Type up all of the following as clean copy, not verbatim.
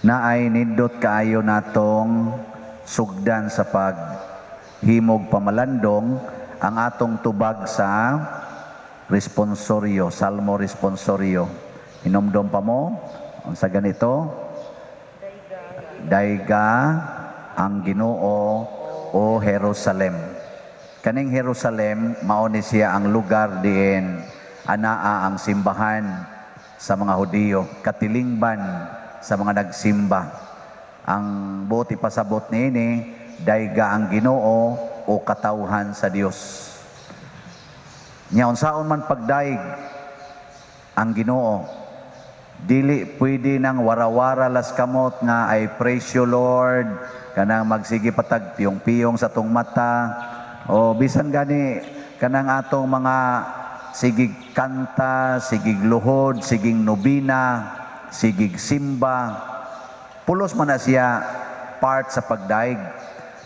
Naay nindot kaayo natong sugdan sa paghimog pamalandong, ang atong tubag sa responsoryo, Salmo responsoryo. Hinumdom pa mo unsa ganito? Dayga ang Ginoo, o Jerusalem. Kaning Jerusalem, mao ni siya ang lugar diin anaa ang simbahan sa mga Hudiyo, katilingban sa mga nagsimba. Ang buot ipasabot niini, dayga ang Ginoo o katawhan sa Dios. Nya unsaon man pagdayeg ang Ginoo? Dili pwede nang warawara las kamot nga "I praise you, Lord," kanang magsige patag piyong-piyong sa tong mata o bisan gani kanang atong mga sigig kanta, sigig luhod, sigig nobina, sigig simba. Pulos man na siya part sa pagdaig.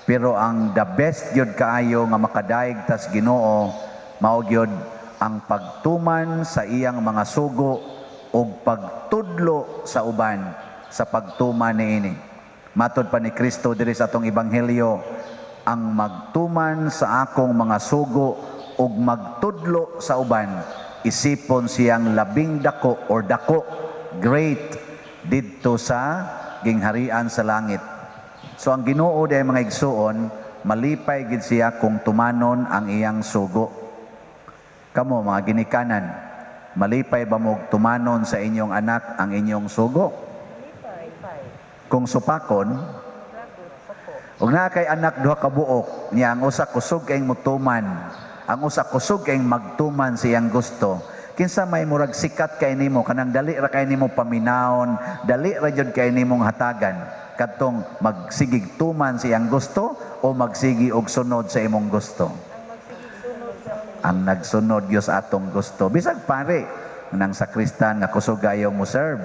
Pero ang the best gyud kaayo nga makadaig tas Ginoo, mao gyud ang pagtuman sa iyang mga sugo ug pagtudlo sa uban sa pagtuman niini. Matod pa ni Kristo diri sa atong ebanghelyo, ang magtuman sa akong mga sugo ug magtudlo sa uban, isipon siyang labing dako or dako, great didto sa gingharian sa langit. So ang Ginoo diay, mga igsuon, malipay gid siya kung tumanon ang iyang sugo. Kamo mga ginikanan, malipay ba mo tumanon sa inyong anak ang inyong sugo? Kung supakon, ug naa kay anak duha ka buok, niya ang usa kusog kayong mutuman, ang usa kusog kayong magtuman sa iyang gusto. Kinsa may murag sikat kay nimo, kanang dali ra kay nimo paminawon, dali ra jud kay nimong hatagan, kadtong magsigig tuman sa iyang gusto o magsigi og sunod sa imong gusto? Ang nagsunod gyud sa atong gusto. Bisag pare nang sakristan nga kusog kayo mo serve,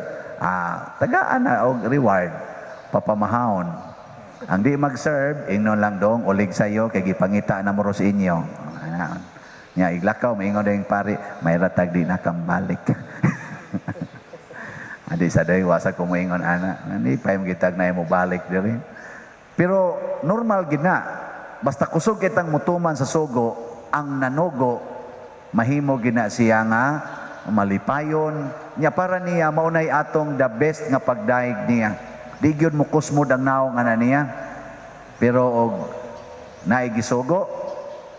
tagaan na og reward, papamahawon. Ang di mag-serve, ingnon lang, "Dong, ulig sayo kay gipangita na mo ro sa inyo." Ana. Nya iglakaw, maingon ding pare, "May ratag di na kambalik." Adi sa day wasa ko moingon ana. Ani pa yung gitag na mo balik diri. Pero normal gid na. Basta kusog kitang mutuman sa sugo, ang nanugo mahimo gina siya nga malipayon nya. Para niya, maunay atong the best nga pagdaig niya. Di gyud mo kusmod ang naong ana niya. Pero og naay gisugo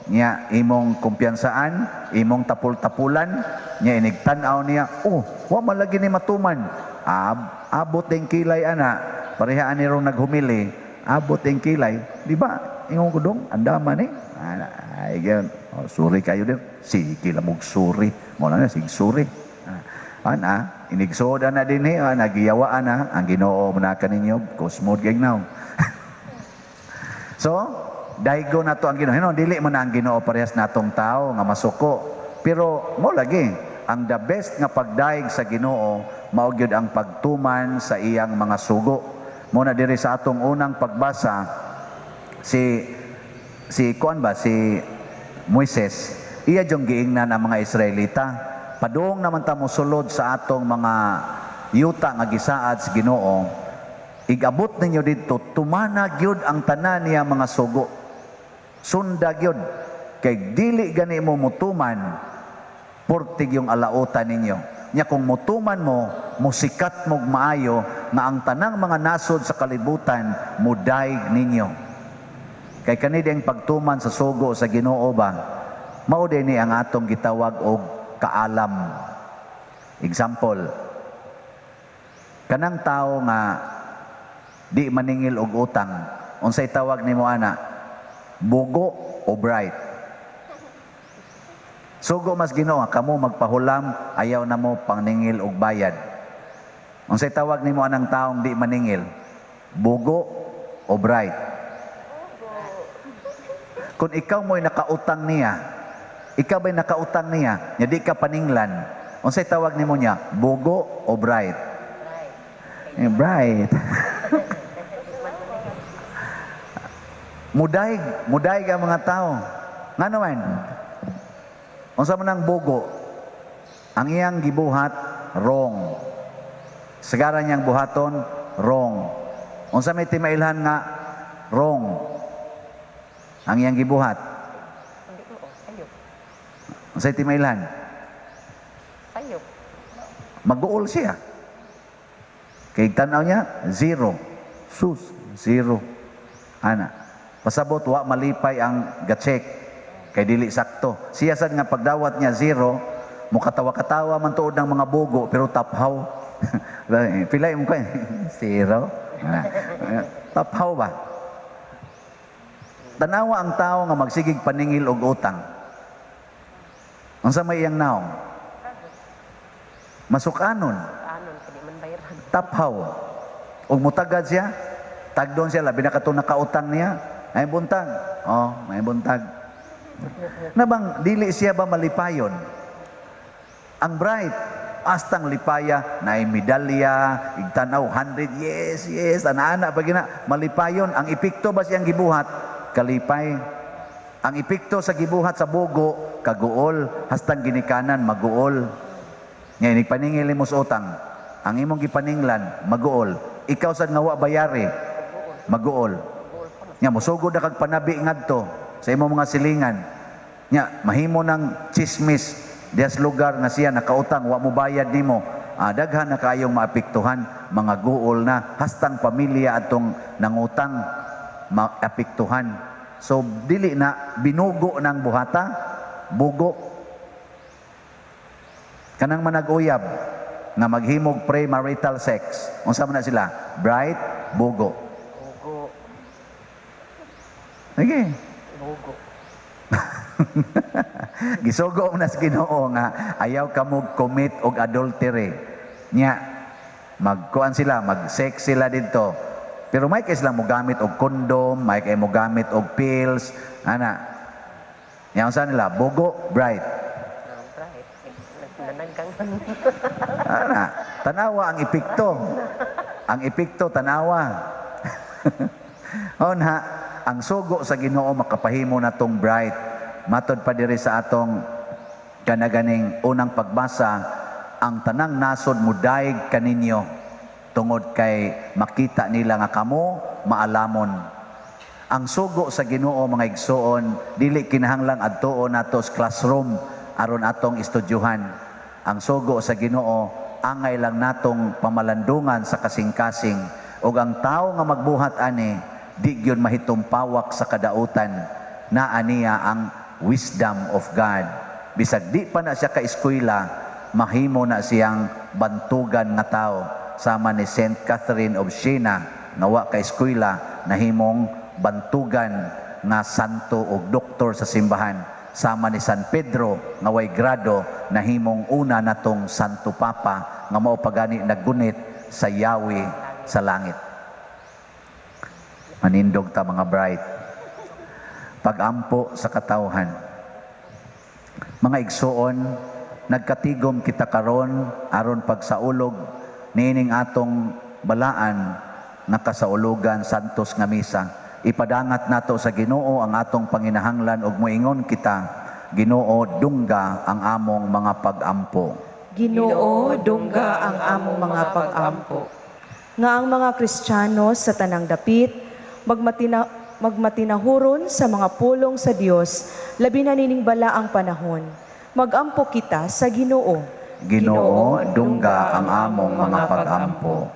niya, imong kumpiyansaan, imong tapul-tapulan niya, inig tan-aw niya, "Oh, wa man lagi ni matuman." Abot din kilay ana, parehaan ni rong naghumili, abot din kilay, di ba? Ingon ko, "Dong, andama ni." Ana, ay gyud, "Oh, sorry kayo din." Sige lang og sorry. Mo na sige sorry. Ana, inigsood na din eh, nagiyawaan na, ang Ginoo mo na kaninyo, kusmod kay now. So, daigo na to ang Ginoo. Hino, dili mo na ang Ginoo parehas natong tao nga masuko. Pero mo lagi, ang the best nga pagdaig sa Ginoo mao gyud ang pagtuman sa iyang mga sugo. Mo na diri sa atong unang pagbasa, si kuan ba, si Moises, iya jung giingnan ang mga Israelita, "Padung naman ta mosulod sa atong mga yuta nga gisaad sa Ginoo, igabot ninyo didto, tumana gyud ang tanan niya mga sugo, sunda gyud, kay dili gani mo mutuman, purtig yung alautan ninyo. Nya kung mutuman mo, musikat mog maayo nga ang tanang mga nasod sa kalibutan mudaig ninyo." Kay kani ang pagtuman sa sugo sa Ginoo ba, mao din ni ang atong gitawag og kaalam. Example, kanang tao nga di maningil og utang, unsay tawag nimo ana? Bugo o bright? Sugo mas Ginoo, kamo magpahulam, ayaw na mo pangningil og bayad. Unsay tawag nimo anang taong di maningil? Bugo o bright? Kung ikaw mo'y nakautang niya, ikaw ba'y nakautang niya, nya di ka paninglan, unsay tawag nimo niya? Bugo o bright? Eh, bright. Mudaig, mudaig ang mga tao. Nga naman, unsa man ang bugo? Ang iyang gibuhat, wrong. Sagara niyang buhaton, Wrong. Unsa may timailhan nga wrong ang iyang gibuhat? Hindi ko, oh, sayop. Unsay timailhan? Sayop. Mag-uol siya. Kay tanaw niya, zero. Sus, zero. Ana. Pasabot, wa malipay ang ga-check. Kay dili sakto. Siya sad nga pagdawat niya zero, mukatawa-katawa man tuod ng mga bugo, pero taphaw. Pila mo ko, zero. Ana. Taphaw ba? Tanawa ang tao nga magsigig paningil og utang. Unsa may iyang naong? Masukanon. Anon, kaya man bayaran. Taphaw. Ug mutagad siya, tagdon siya, labi na katong nakautang niya. Ay buntag. Oh, may buntag. Nabang dili siya ba malipayon? Ang bright, astang lipaya, na medalya, igtanaw, 100, yes, ana-ana, pag gina, malipayon. Ang epekto ba siyang gibuhat? Kalipay. Ang epekto sa gibuhat sa bugo, kaguol, hastang ginikanan, maguol. Ngayon, ipaningil mo sa utang, ang imong gipaninglan, maguol. Ikaw sad nga wa bayari, maguol. Nya mosugod na kag panabi ngadto sa imong mga silingan. Nya mahimo ng chismis dias lugar nga siya nakautang, wa mo bayad nimo. Ah, daghan na kayong maapektuhan, mga guol na hastang pamilya atong nangutang maapektuhan. So dili na binugo ng buhata, bugo. Kanang manag-uyab nga maghimog premarital sex. Unsa man na sila? Bright, bugo. Bugo. Sige. Bugo. Gisugo mo na sa Ginoo nga ayaw ka mo commit og adultery. Nya magkuan sila, mag-sex sila didto. Pero may kay sila mo gamit og condom, may kay mo gamit og pills, ana. Nya unsa nila? Bugo, bright. Ah, bright. Nanagkangan. Ana, tanawa ang epekto. Ang epekto tanawa. Ona, ang sugo sa Ginoo makapahimo natong bright. Matod pa diri sa atong kanaganing unang pagbasa, ang tanang nasod mudaig kaninyo tungod kay makita nila nga kamo maalamon. Ang sugo sa Ginoo, mga igsoon, dili kinahanglang adtuon nato sa classroom aron atong estudyuhan. Ang sugo sa Ginoo angay lang natong pamalandungan sa kasing-kasing, ug ang tawo nga magbuhat ani di gyud mahitumpawak sa kadautan. Naa niya ang wisdom of God. Bisag di pa na siya ka-eskwela, mahimo na siyang bantugan nga tao, sama ni Saint Catherine of Siena nga wa ka-eskwela, nahimong bantugan nga santo ug doktor sa simbahan, sama ni San Pedro nga way grado, nahimong una natong Santo Papa nga mao pagani naggunit sa yawi sa langit. Manindog ta, mga bright. Pagampo sa katawhan. Mga igsoon, nagkatigom kita karon aron pagsaulog niining atong balaan nga kasaulugan, Santos nga Misa. Ipadangat nato sa Ginoo ang atong panginahanglan ug moingon kita, Ginoo, dungga ang among mga pagampo. Ginoo, dungga ang among mga pag-ampo. Nga ang mga Kristiyano sa tanang dapit magmatinahuron sa mga pulong sa Dios, labi na nining balaang panahon. Magampo kita sa Ginoo. Ginoo, dungga ang among mga pagampo.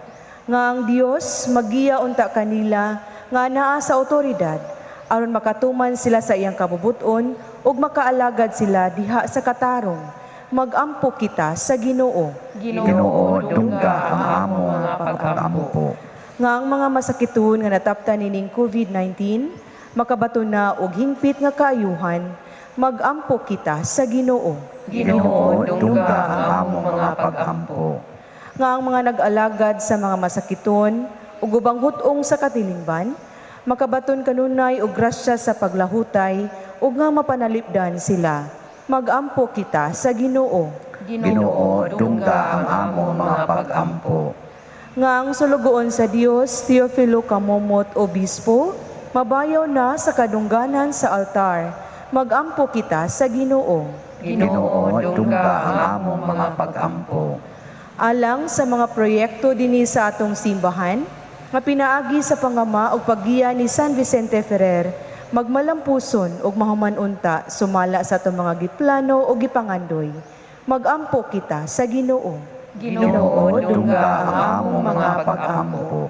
Nga ang Dios magiya unta kanila nga naa sa otoridad aron makatuman sila sa iyang kabubuton ug makaalagad sila diha sa katarong. Magampo kita sa Ginoo. Ginoo, dungga ang among pagampo. Nga ang mga masakiton nga nataptan nining COVID-19 makabaton na og hingpit nga kaayuhan. Magampo kita sa Ginoo. Ginoo, dungga ang among mga pagampo. Nga ang mga nag-alagad sa mga masakiton ug ubang hut-ong sa katilingban makabaton kanunay og grasya sa paglahutay ug nga mapanalipdan sila. Magampo kita sa Ginoo. Ginoo, dungga ang among mga pagampo. Nga ang sulugoon sa Dios Teofilo Camomot, Obispo, mabayaw na sa kadungganan sa altar. Magampo kita sa Ginoo. Ginoo, dungga ang among mga pagampo. Alang sa mga proyekto dinhi sa atong simbahan, nga pinaagi sa pangama ug paggiya ni San Vicente Ferrer, magmalampuson ug mahuman unta sumala sa atong mga giplano o gipangandoy. Magampo kita sa Ginoo. Ginoo, dungga ang among mga pag-ampo.